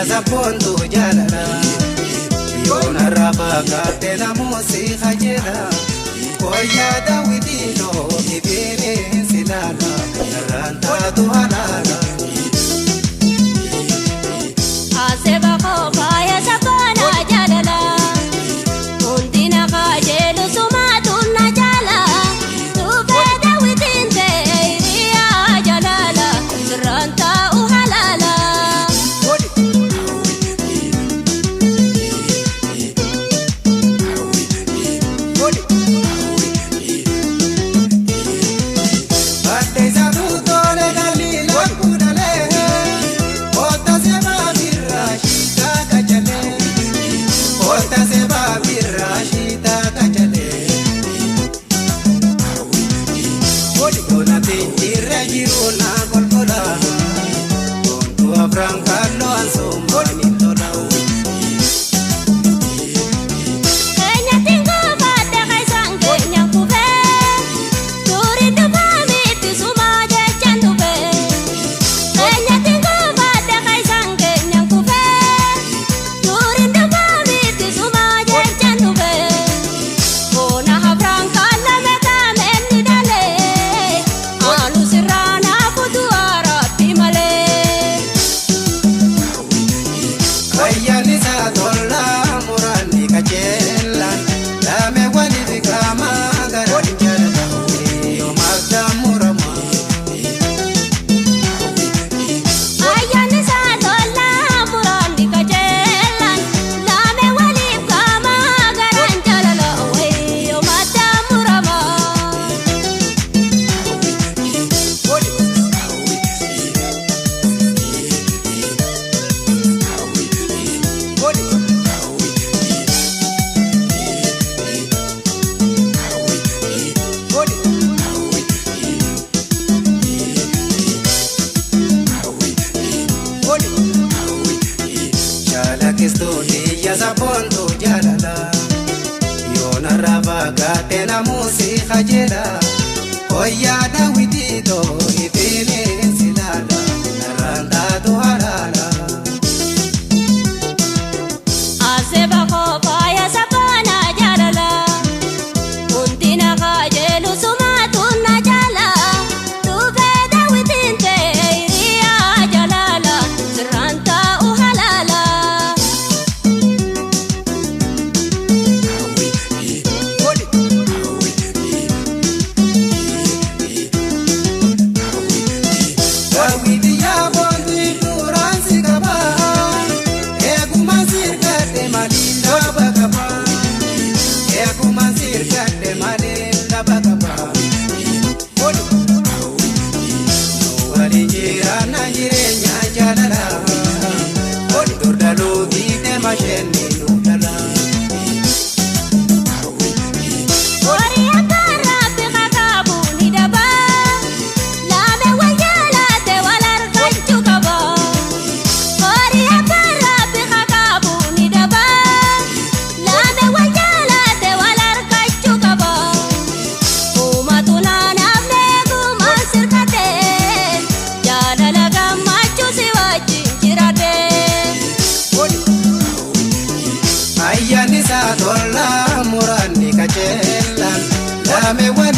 Sabontu jaalala yoona rafaa kaatee namoota hajjira koyyaa daawwitii loomi bineensi laala narraan taatu halaala. Aseba kofaaya sabaana jaalala hundina kajeelu sumaatu na jaala tuufee daawwitiin ta'e hiriyaa jaalala sirraan taa'u halaala. Baddeessa tuutoolee galii lakkuudhalee oota seebaa birraa shiitaa kajalee oota seebaa birraa shiitaa kajalee. Yoona tinjirra jiru na golgola ontu afran kalloo ansoomaan tola. Keenyatti ngoofaadha keessaan keenyaan kufee tuuri dhufaa miti sumaa jechaan dhufee. Keenyatti ngoofaadha keessaan keenyaan kufee tuuri dhufaa miti sumaa jechaan dhufee. Boona hafraan kaallame kaameen ni dhalee aanu sirraa naafutu araabbi malee. Ayyaanni isaa tola muraanni kajeelaan laame waliif qaama garaan jaalala yoomaaf murama. Ayyaanni isaa tola muraanni kajeelaan laame waliif qaama garaan jaalala wayyoo madda murama. Jaalakkistuun iyya sabboontu jaalala yoona rafaa gaatee namuusi kajeela koyyaa daawwitii too ifiineensi laala narraan taatu halaala. Aseba kofaaya sabaana jaalala hundina kajeelu sumaatu na jaala tuufee daawwitiin ta'e hiriyaa jaalala sirraan taa'u halaala. Daawwitii yaaboontu duraan si qaba eeguma sirgadhe malee lafa qaba eeguma sirgadhe malee lafa qaba. Waliin jiraanna jireenya jaalala durdaluu diidee masheenni nu dhala. Horii akka rabbi kakaabu ni daba laame wal jaalate wal argachuu qaba. Horii akka rabbi kakaabu ni daba laame wal jaalate wal argachuu qaba. Uumatu naanaaf leegumaan sirkate jaalala gammachuu si wajjin jiraate. Ayyaanni isaa tola muraanni kajeelaan laame waliif.